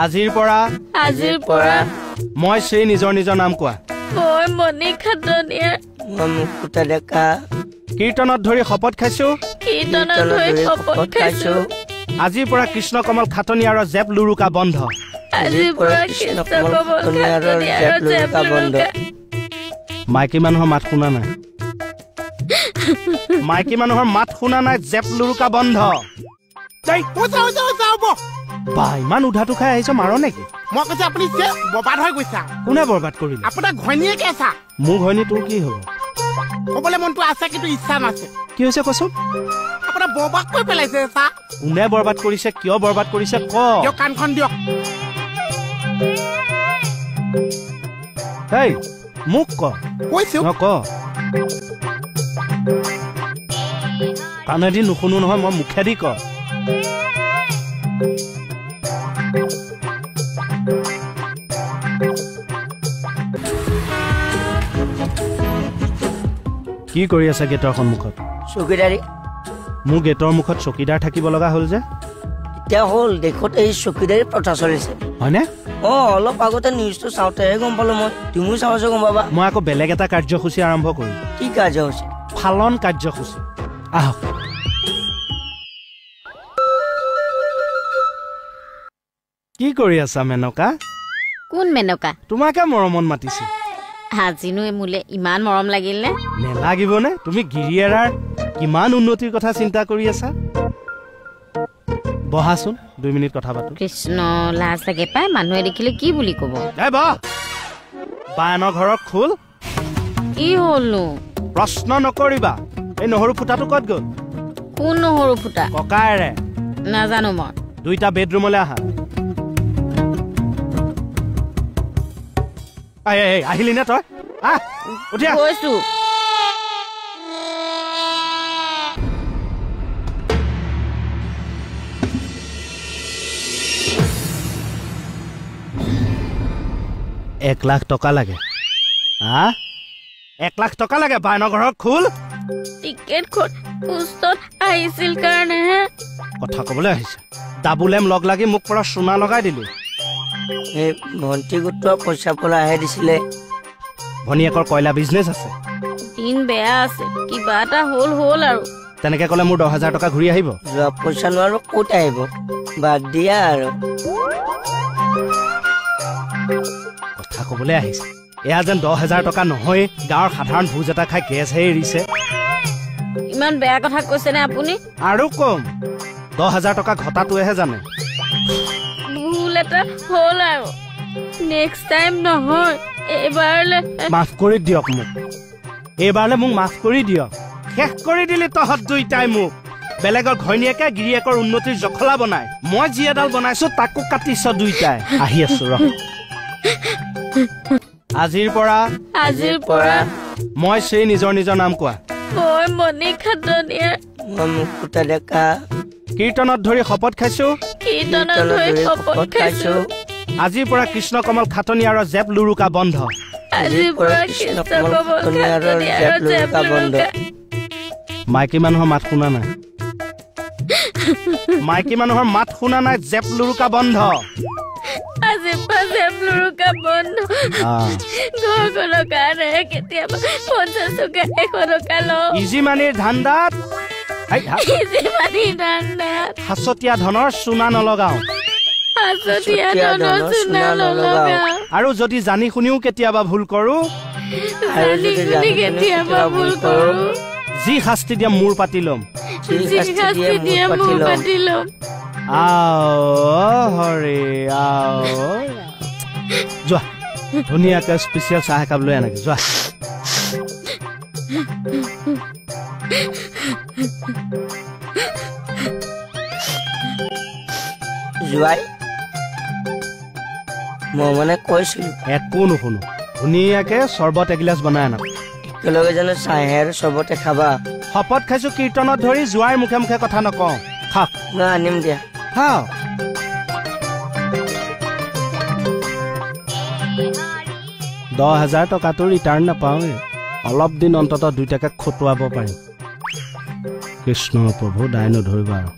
আজিৰ পৰা মই শ্ৰী নিজৰ নিজৰ নাম কোৱা। মই মণি খাটনিয়াৰ। মই মুকুতা ডেকা। কীৰ্তনত ধৰি শপত খাইছো। আজিৰ পৰা কৃষ্ণ কমল খাটনিয়াৰৰ জেপ লুৰুকা বন্ধ। আজিৰ পৰা কৃষ্ণ কমল খাটনিয়াৰৰ জেপ লুৰুকা বন্ধ। মাইকী মানুহৰ মাত শুনা নাই। মাইকী মানুহৰ মাত শুনা নাই। জেপ লুৰুকা বন্ধ। বা ইমান উধাটো খাই আহিছ, মাৰ নেকি? মই কৈছো আপুনি বৰবাদ হৈ গৈছা। কোনে বৰবাদ কৰিলে? আপোনাৰ ঘৈণীয়েকে আছা। মোৰ ঘৈণী তোৰ কি হ'ব? ক'বলৈ মনটো আছে কিন্তু ইচ্ছা নাছে। কি হৈছে কচোন? আপোনাৰ বৰবাদ কৰি পেলাইছে। চা কোনে বৰবাদ কৰিছে, কিয় বৰবাদ কৰিছে ক। দিয়ক কাণখন দিয়ক। হেই মোক ক। কৈছো ক। কাণেদি নুশুনো নহয়, মই মুখেদি ক। কি কৰি আছে গেটৰ সন্মুখত? চকীদাৰী। মোৰ গেটৰ মুখত চকীদাৰ থাকিব লগা হ'ল যে? এতিয়া হ'ল দেশত এই চকীদাৰী প্ৰথা চলিছে হয়নে? অ, অলপ আগতে নিউজটো চাওঁতেহে গম পালো মই। তুমিও চাওঁচো গম পাবা। মই আকৌ বেলেগ এটা কাৰ্যসূচী আৰম্ভ কৰিম। কি কাৰ্যসূচী? ফালন কাৰ্যসূচী। আহক। কি কৰি আছা মেনকা? কোন মেনকা? তোমাকে মৰমত মাতিছে। আজিনো মোলে ইমান মৰম লাগিল নে? নেলাগিবনে? তুমি গিৰিয়েৰাৰ কিমান উন্নতিৰ কথা চিন্তা কৰি আছা। বহাচোন, 2 মিনিট কথা পাতো। কৃষ্ণ, লাজ লাগে পাই, মানুহে দেখিলে কি বুলি কব। এই বহ। বায়নৰ ঘৰত খোল। কি হ'লনো? প্ৰশ্ন নকৰিবা। এই নহৰু ফুটাটো ক'ত গ'ল? কোন নহৰু ফুটা? ককায়েৰে। নাজানো মই। দুইটা বেডৰুমলৈ আহা। আহিলি নে তই? আহ, উঠি আহ। গৈছো। এক লাখ টকা লাগে। হা, 1 লাখ টকা লাগে বায়নৰ ঘৰৰ খোল। টিকেটখন পোষ্টত আহিছিল কাৰণেহে। কথা কবলৈ আহিছে। ডাবুলেম লগ লাগি মোক পৰা চুনা লগাই দিলি। এই ভণ্টি গোটৰ পইচা পলাহে দিছিলে। ভনীয়েকৰ কয়লা বিজনেছ আছে। দিন বেয়া আছে, কিবা এটা হ'ল হ'ল আৰু। তেনেকে ক'লে মোৰ 10,000 টকা ঘূৰি আহিব? যোৱা পইচা নোৱাৰো ক'ত আহিব, বাদ দিয়া আৰু। কথা ক'বলৈ আহিছে। এয়া যেন 10,000 টকা নহয়, গাঁৱৰ সাধাৰণ ভোজ এটা খাই গেছহে এৰিছে। ইমান বেয়া কথা কৈছেনে আপুনি? আৰু কম, 10,000 টকা ঘটাটোৱেহে জানে। ভুল এটা হ'ল আৰু, নেক্সট টাইম নহয়, এইবাৰলৈ মাফ কৰি দিয়ক মোক। এইবাৰলৈ মোক মাফ কৰি দিয়ক। শেষ কৰি দিলি তহঁত দুইটাই মোক। বেলেগৰ ঘৈণীয়েকে গিৰিয়েকৰ উন্নতিৰ জখলা বনাই, মই যি এডাল বনাইছো তাকো কাটিছ দুইটাই। আহি আছো ৰ। আজিৰ পৰা মই শ্ৰী নিজৰ নিজৰ নাম কোৱা। মই মণি খাটনিয়াৰ। মই মুকুতা ডেকা। কীৰ্তনত ধৰি শপত খাইছো। আজিৰ পৰা কৃষ্ণ কমল খাটনিয়াৰৰ জেপ লুৰুকা বন্ধ। আজিৰ পৰা কৃষ্ণ কমল খাটনিয়াৰৰ জেপ লুৰুকা বন্ধ। মাইকী মানুহৰ মাত শুনা নাই। মাইকী মানুহৰ মাত শুনা নাই। জেপ লুৰুকা বন্ধ। আজিৰ পৰা জেপ লুৰুকা বন্ধ। ঘৰখনৰ কাৰণে কেতিয়াবা 50 টকা 100 টকা লওঁ। ইজি মানিৰ ধান্দাত সাঁচতীয়া ধনৰ চুনা নলগাওঁ। আৰু যদি জানি শুনিও কেতিয়াবা ভুল কৰো, যি শাস্তি দিয়া মূৰ পাতি ল'ম। আও হৰে আও। যোৱা, ধুনীয়াকৈ স্পেচিয়েল চাহ একাপ লৈ আনাগে যোৱা। জোৱাই, মই মানে কৈছিলো। একো নুশুনো। ধুনীয়াকে চৰ্বত এগিলাচ বনাই আনক। একেলগে জানো চাহে আৰু চৰ্বতে খাবা? শপত খাইছো কীৰ্তনত ধৰি জোৱাইৰ মুখে মুখে কথা নকওঁ। খাওক। মই আনিম দিয়া। খাওক। 10,000 টকাটো ৰিটাৰ্ণ নাপাওঁৱে। অলপ দিন অন্ততঃ দুইটাকে খটুৱাব পাৰিম। কৃষ্ণ প্ৰভু, দায় নধৰিবা আৰু।